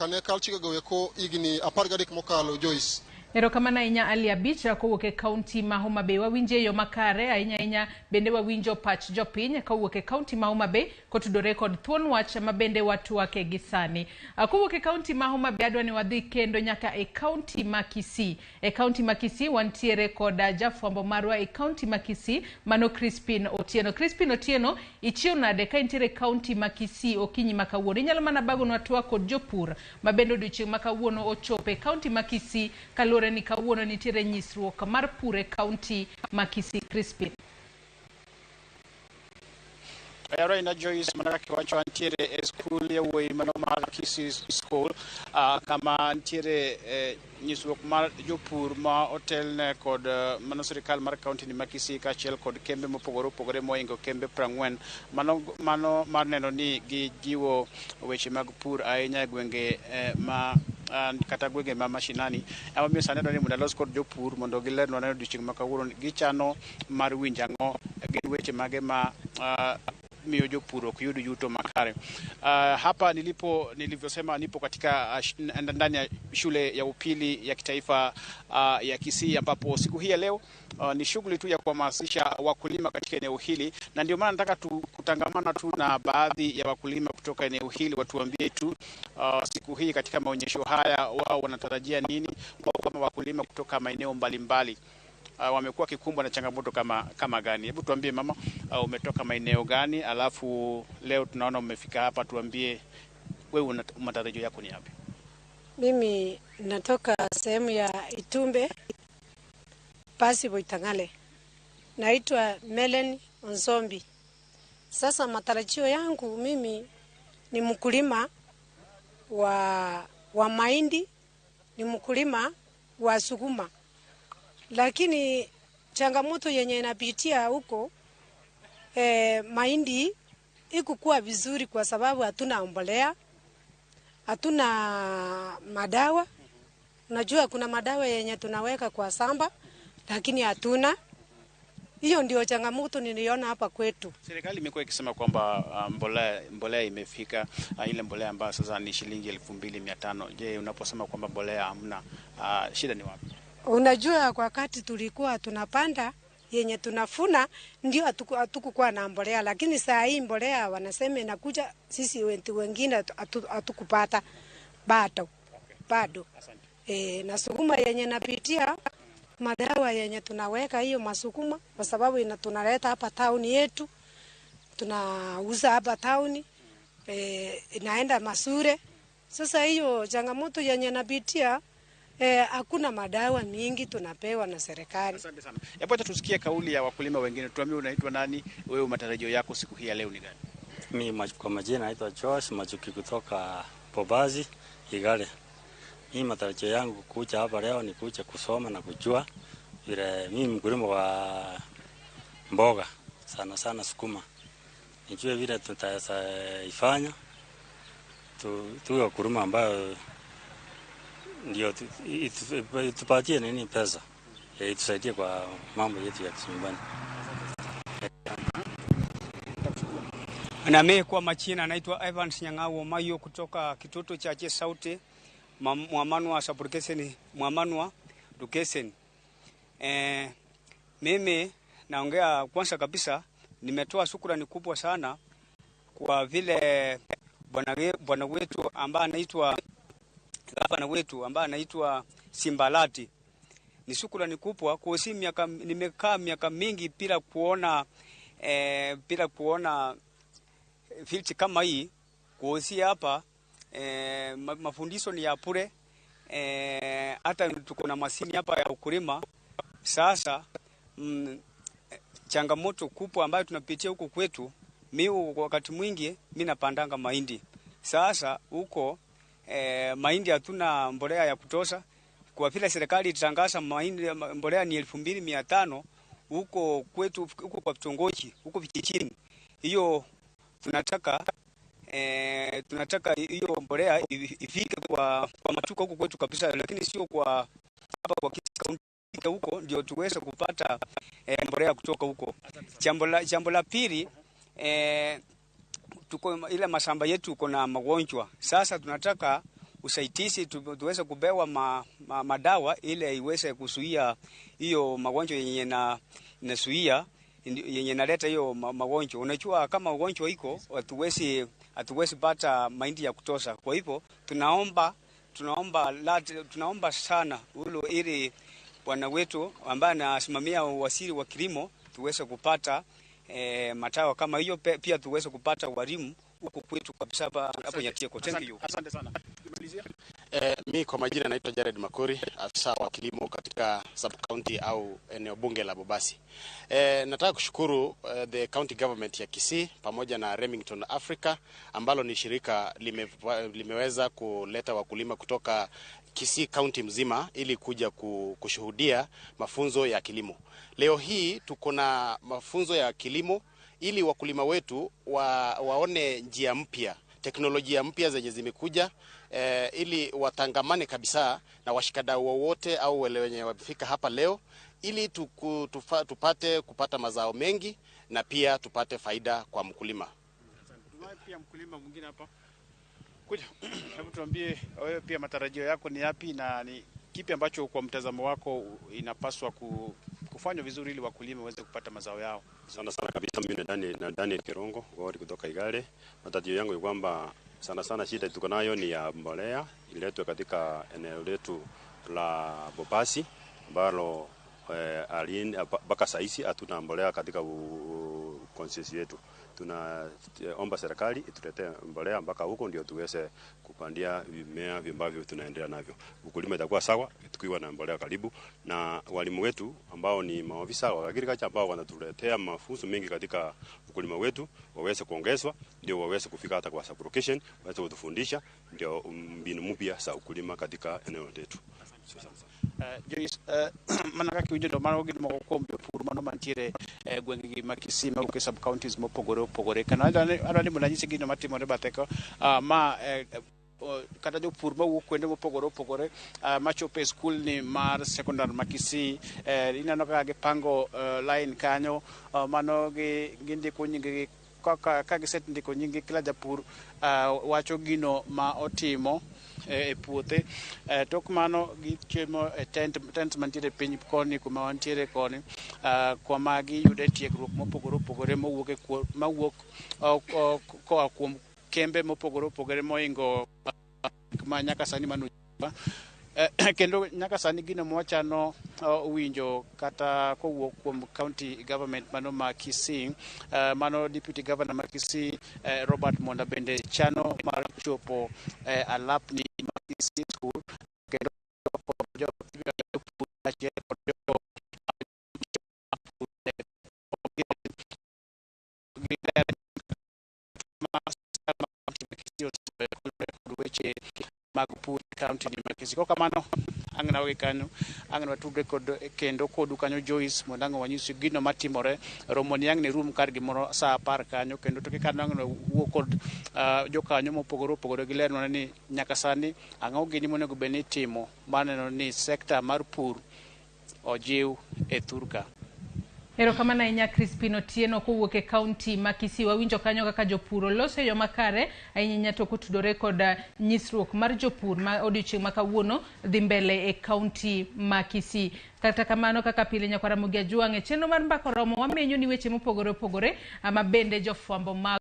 Kane kal chikego eko higni 13 mokalo. Joyce. Erokamano ahinya Ali Abich kowuok e kaunti ma Homa Bay. Wawinjo e yo makare ahinya ahinya, bende wawinjo pach jopiny kowuok e kaunti ma Homa Bay kotudore kod thuon wach ma bende watwake gi sani. Kowuok e kaunti ma Homa Bay adwa ni wadhi kendo nyaka e kaunti ma Kisii. E kaunti ma Kisii wantiere kod jafwambo marwa e kaunti ma Kisii, mano Crispin Otieno. Crispin Otieno, ichiew nade ka intiere e kaunti ma Kisii okinyi ma kawuono? Inyalo mana bagonwa twak kod jopur ma bende odiochieng' ma kawuono ochopo e kaunti ma Kisii kaluwore ni kawuono nitiere nyisruok mar pur e kaunti ma Kisii. Crispin. Ayaro ahinya Joyce, mana kaka iwacho, antiere e skul yawuoyi mano mar Kisii School, kama nitiere nyisruok mar jopur ma otelne kod mano sirikal mar kaunti ni ma Kisii kaachiel kod kembe mopogore opogore moingo kembe 40, mano mar neno ni gijiwo weche mag pur ahinya e gwenge ma kata gwenge ma mashinani. Emomiyo sani adwaro ni mondo alos kod jopur mondo gilernwa neno odiochieng' ma kawuono gichano mar winjo ang'o, gin weche mage ma miyo jopur ok yud yuto makare. Hapa nilipo, nilivyosema, nipo katika ndani ya shule ya upili ya kitaifa ya Kisii, ambapo siku hii ya leo ni shughuli tu ya kuhamasisha wakulima katika eneo hili, na ndio maana nataka tu kutangamana tu na baadhi ya wakulima kutoka eneo hili watuambie tu siku hii katika maonyesho haya wao wanatarajia nini, wao kama wakulima kutoka maeneo mbalimbali wamekuwa kikumbwa na changamoto kama gani? Hebu tuambie mama, umetoka maeneo gani? Alafu leo tunaona umefika hapa, tuambie wewe matarajio yako ni yapi? Mimi natoka sehemu ya Itumbe pasi Boitangale. Naitwa Melen Onzombi. Sasa matarajio yangu, mimi ni mkulima wa mahindi, ni mkulima wa sukuma, lakini changamoto yenye inapitia huko, mahindi ikukuwa vizuri kwa sababu hatuna mbolea, hatuna madawa. Unajua kuna madawa yenye tunaweka kwa samba, lakini hatuna. Hiyo ndio changamoto niliona hapa kwetu. Serikali imekuwa ikisema kwamba mbolea imefika, ile mbolea ambayo sasa ni shilingi 2500. Je, unaposema kwamba mbolea hamna, shida ni wapi? Unajua kwa wakati tulikuwa tunapanda yenye tunafuna ndio hatukukuwa na mbolea, lakini saa hii mbolea wanasema inakuja, sisi wengine hatukupata bado. Bado. Na sukuma yenye napitia madawa yenye tunaweka hiyo masukuma, kwa sababu tunaleta hapa town yetu, tunauza hapa town, inaenda Masure. Sasa hiyo changamoto yenye napitia, hakuna madawa mingi tunapewa na serikali. Asante sana. Hebu acha tusikie kauli ya wakulima wengine. Tuambie unaitwa nani, wewe matarajio yako siku hii ya leo ni gani? Mimi kwa majina naitwa Josh Machuki kutoka Bobazi, Igare. Mimi matarajio yangu kuja hapa leo ni kuja kusoma na kujua vile mimi mkulima wa mboga sana sana sukuma. Nijue vile tutaweza ifanya tuwe wakulima ambayo ndio tupatie nini pesa, itusaidie kwa mambo yetu ya nyumbani. Na mimi kwa majina naitwa Evans Nyang'au Mayo kutoka kitoto cha Sauti Mwamanwa Sublocation, Mwamanwa Location. Mimi naongea kwanza kabisa, nimetoa shukrani kubwa sana kwa vile bwana wetu ambaye anaitwa gavana wetu ambaye anaitwa Simbalati. Ni shukrani kubwa kwa si miaka, nimekaa miaka mingi bila kuona field kama hii. Kwa si hapa mafundisho ni ya bure, hata tuko na mashini hapa ya ukulima. Sasa changamoto kubwa ambayo tunapitia huko kwetu, mimi wakati mwingi mimi napandanga mahindi. Sasa huko mahindi hatuna mbolea ya kutosha. Kwa vile serikali itangaza mahindi mbolea ni 2500 huko kwetu, huko kwa vitongoji, huko vijijini. Hiyo tunataka hiyo mbolea ifike kwa matuka huko kwetu kabisa, lakini sio kwa hapa kwa Kisii County huko ndio tuweze kupata mbolea kutoka huko. Jambo la pili, tuko ile mashamba yetu kuna magonjwa. Sasa tunataka usaidizi, tuweze kupewa madawa ile iweze kuzuia hiyo magonjwa yenye na inazuia yenye naleta hiyo magonjwa. Unajua kama ugonjwa iko hatuwezi pata mahindi ya kutosha. Kwa hivyo tunaomba sana ulo ili bwana wetu ambaye anasimamia waziri wa kilimo tuweze kupata matawa kama hiyo, pia tuweze kupata walimu huko kwetu kabisa hapo Nyatieko. Thank you. Asante sana. Tumalizia. Mi kwa majina naitwa Jared Makori, afisa wa kilimo katika sub county au eneo bunge la Bobasi. Nataka kushukuru the county government ya Kisii pamoja na Remington Africa ambalo ni shirika limeweza kuleta wakulima kutoka Kisii county mzima ili kuja kushuhudia mafunzo ya kilimo. Leo hii tuko na mafunzo ya kilimo ili wakulima wetu waone njia mpya, teknolojia mpya zenye zimekuja, ili watangamane kabisa na washikadau wowote au wale wenye wamefika hapa leo ili tupate kupata mazao mengi na pia tupate faida kwa mkulima. Tunaye pia mkulima mwingine hapa. Kuja, hebu tuambie wewe pia matarajio yako ni yapi na ni kipi ambacho kwa mtazamo wako inapaswa kufanywa vizuri ili wakulima waweze kupata mazao yao? Sana sana kabisa, mimi ni Daniel Kirongo gori kutoka Igale. Matatizo yangu ni kwamba sana sana shida tuko nayo ni ya mbolea iletwe katika eneo letu la Bobasi ambalo mpaka saisi hatuna mbolea katika constituency yetu. Tunaomba serikali ituletee mbolea mpaka huko ndio tuweze kupandia mimea ambavyo tunaendelea navyo. Ukulima itakuwa sawa tukiwa na mbolea karibu, na walimu wetu ambao ni maofisa wa agriculture ambao wanatuletea mafunzo mengi katika ukulima wetu waweze kuongezwa, ndio waweze kufika hata kwa sub-location, waweze kutufundisha ndio mbinu mpya za ukulima katika eneo letu. Joyce, mana kaka iwinjo to mano gin moko kuom jopur mano mantiere e gwengegi ma Kisii mawuok e sub counties mopogore opogore. Kendo adwa ni mondo anyisi gino matimore bathe ko ma kata jopur mawuok kuonde mopogore opogore machopo e skul ni mar secondary ma Kisii, ineno kaka gipango line kanyo, mano gindiko nying-gi kaka ka gisendiko nying kila japur, wacho gino ma otimo e puothe. Tok mano gichiemo e tent mantiere piny koni kuma wantiere koni, kuma giyude tiegruok mopogore opogore mawuok koa kuom kembe mopogore opogore moingo ma nyaka sani mano. Kendo nyaka sani gino mwachano winjo kata kowuok kuom county government mano ma Kisii, mano deputy governor ma Kisii, Robert Monda bende chano mar chopo alapni ma Kisii school kendo kod jopur kaachiel kod jo gi ler ma sirkal ma county ma Kisii osebedo kod weche mag pur e county ni ma Kisii. Kokamano ang' nawe kanyo, ang' watudre kod kendo kodu kanyo Joyce mondo ang' wanyisu gino matimore. Romo ni ang' ne rum kar gimoro saa 10 kanyo, kendo toke kanyo ang' wuo kod jokanyo mopogore opogore gi lernwa ni nyaka sani ang'o gini monego bed ni itimo mar neno ni sekta mar pur ojiw e thurka. Erokamano ahinya Crispin Otieno kowuok e kaunti ma Kisii. Wawinjo kanyo kaka jopur oloso e yo makare ahinya to kotudore kod nyisruok mar jopur ma odiochieng' ma kawuono dhi mbele e kaunti ma Kisii. Kata kamano kaka pile nyakwara Ramogi Ajwang' e chenro mar Mbaka Oromo wamenyo ni weche mopogore opogore ma bende jofwambo mag